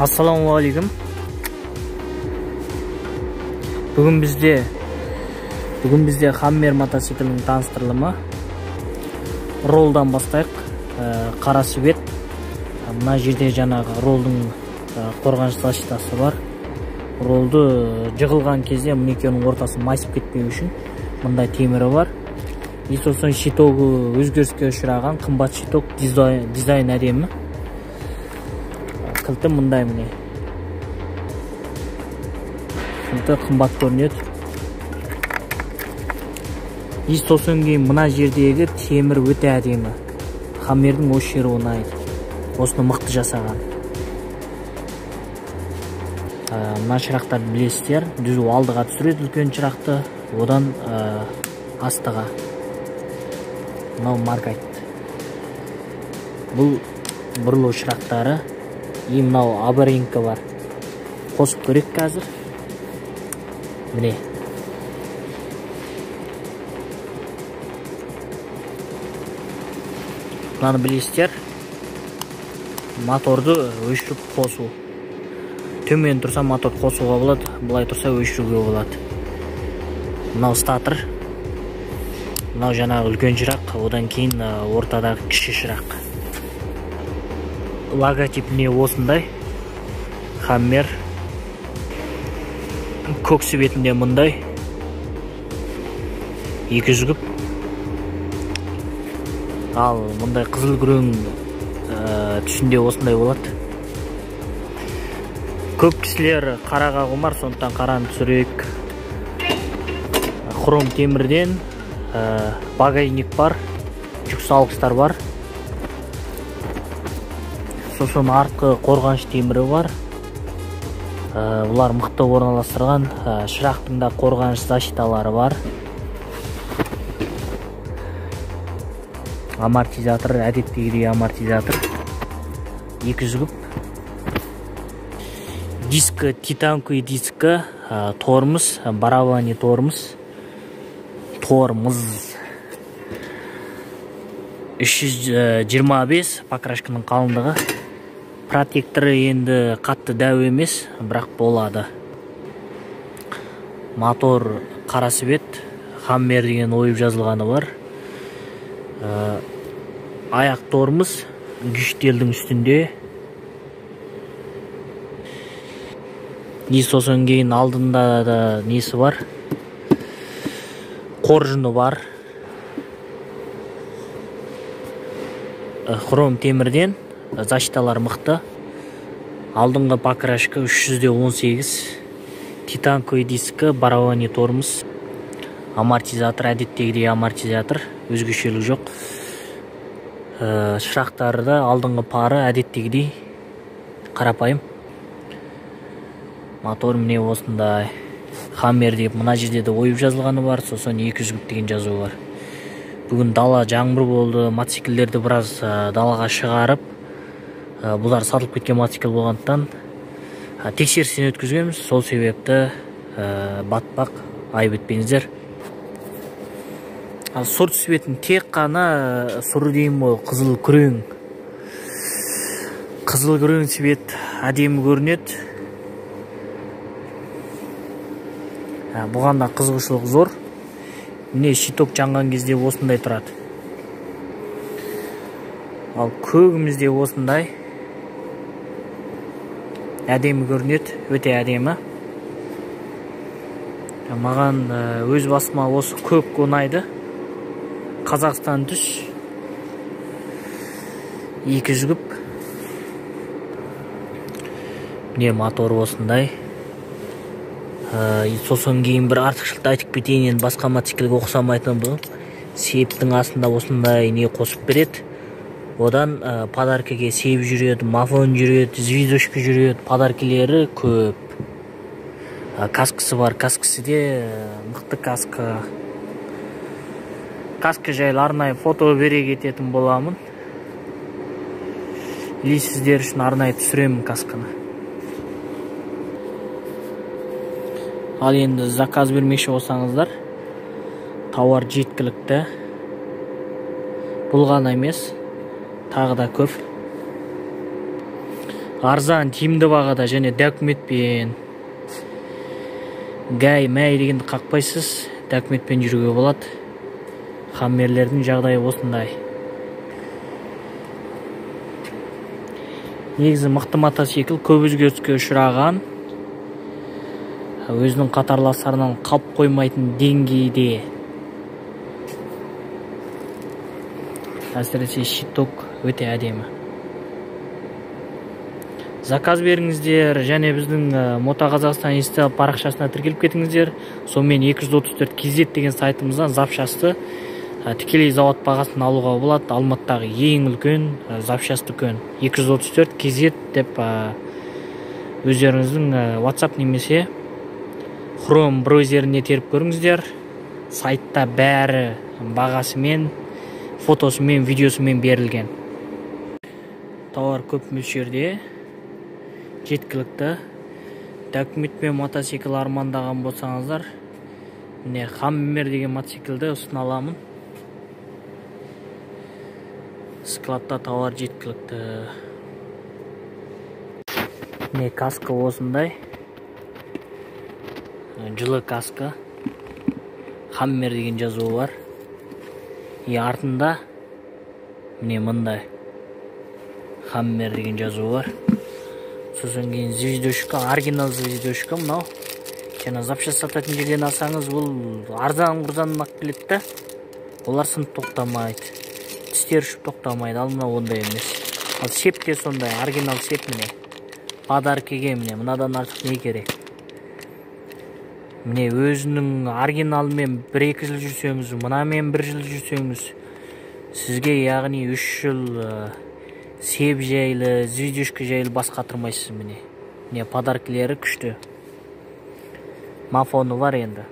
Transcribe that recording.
Ассалаумағалейкум. Бүгін бізде Хаммер мотоциклінің таныстырылымы. Ролдан бастайық. Қара свет. Мына жерде жаңағы ролдың қорғаныш защитасы бар. Ролды жығылған кезде мына екеуінің ортасы майысып кетпеу үшін мындай темірі бар. И сосын щитогы өзгеріске ұшыраған қымбат щиток, дизайн әдемі. Кілті мындай міне. Кілті қымбат көрінеді. И сосын кейін мына жердегі темір өте әдемі. Хаммердің осы жері ұнайды. Осыны мықты жасаған. Мына шырақтарды білесіздер. Түзу алдыға түсіреді үлкен шырақты, одан астыға. Мынау маркайт. Бұл бұрылу шырақтары. И мынау аварийка бар. Қосып көрейік қазір. Міне. Мынаны білесіздер. Моторды өшіріп қосу. Төмен тұрса мотор қосуға болады, былай тұрса өшіруге болады. Мынау статор. Мынау жаңағы үлкен шырақ, одан кейін ортадағы кіші шырақ. Логотип не осындай. Хаммер. Көк цветінде мындай. 200 куб. Ал мындай қызыл күрең түсінде осындай болады. Көп кісілер қараға құмар, сондықтан қараны түсірейік. Хром темірден багажник бар, жүк салғыштар бар. Сосын артқы қорғаныш темірі бар. Бұлар мықты орналастырған. Шырақтың да қорғаныш защиталары бар. Амортизатор, әдеттегідей амортизатор. 200 куб. Дискі, титанковый дискі, тормоз, барабанный тормоз. Тормоз 325 покрашканың қалыңдығы. Протекторы енді қатты дәу емес, бірақ болады. Мотор қара свет, Хаммер деген ойып жазылғаны бар. Аяқ тормоз күштелдің үстінде. Не сосын кейін алдында да несі бар? Қоржыны бар. Хром темірден, защиталар мықты. Алдыңғы покрашка 318. Титанковый дискі, барабанный тормоз. Амортизатор, әдеттегідей амортизатор, өзгешелік жоқ. Шырақтары да алдыңғы пары әдеттегідей қарапайым. Мотор міне осындай. Хаммер деп мына жерде де ойып жазылғаны бар, сосын 200 куб деген жазуы бар. Бүгін дала жаңбыр болды, мотоциклдерді біраз далаға шығарып, бұлар сатылып кеткен мотоцикл болғандықтан тексерістен өткізгенбіз, сол себепті батпақ, айып етпеңіздер. Ал сұр цветін тек қана сұр деймін ғой, қызыл күрең. Қызыл күрең цвет әдемі көрінеді. Бұған да қызығушылық зор. Міне щиток жанған кезде осындай тұрады. Ал көгіміз де осындай. Әдемі көрінеді, өте әдемі. Маған өз басыма осы көк ұнайды. Қазақстан түс. 200 куб. Міне мотор осындай. Сосын кейін бір артықшылықты айтып кетейін, енді басқа мотоциклге ұқсамайтын бұл. Септің астында осындай не қосып береді. Одан подаркаге сеп жүреді, мафон жүреді, звездочка жүреді, подаркалері көп. Каскасы бар, каскасы де мықты каска. Каска жайлы арнайы фото бере кететін боламын. Или сіздер үшін арнайы түсіремін касканы. Ал енді заказ бермекші болсаңыздар, тауар жеткілікті. Бұл ғана емес, тағы да көп. Арзан, тиімді бағада және документпен, гай мәй дегенді қақпайсыз, документпен жүруге болады. Хаммерлердің жағдайы осындай. Негізі мықты мотоцикл, көп өзгеріске ұшыраған, өзінің қатарластарынан қалып қоймайтын деңгейде. Әсіресе щиток өте әдемі. Заказ беріңіздер және біздің Мото Қазақстан инста парақшасына тіркеліп кетіңіздер. Сонымен 234 KZ деген сайтымыздан запчасты тікелей завод бағасын алуға болады. Алматыдағы ең үлкен запчасть дүкен 234 KZ деп өздеріңіздің WhatsApp немесе Chrome браузеріне теріп көріңіздер. Сайтта бәрі бағасымен, фотосымен, видеосымен берілген. Тауар көп мөлшерде, жеткілікті. Документпен мотоцикл армандаған болсаңыздар, міне Хаммер деген мотоциклді ұсына аламын. Складта тауар жеткілікті. Міне каска осындай. Жылы каска. Хаммер деген жазуы бар. И артында міне мындай Хаммер деген жазуы бар. Сосын кейін звездочка, оригинал звездочка мынау. Жаңа запчасть сататын жерден алсаңыз, бұл арзан-құрзанын алып келеді да. Олар сынып тоқтамайды. Тістері ұшып тоқтамайды. Ал мынау ондай емес. Ал сеп те сондай, оригинал сеп міне. Подаркеге міне, мынадан артық не керек? Міне өзінің оригиналымен 1-2 жыл жүрсеңіз, мынамен 1 жыл жүрсеңіз, сізге яғни 3 жыл сеп жайлы, звездочка жайлы бас қатырмайсыз міне. Міне подаркілері күшті. Мафоны бар енді.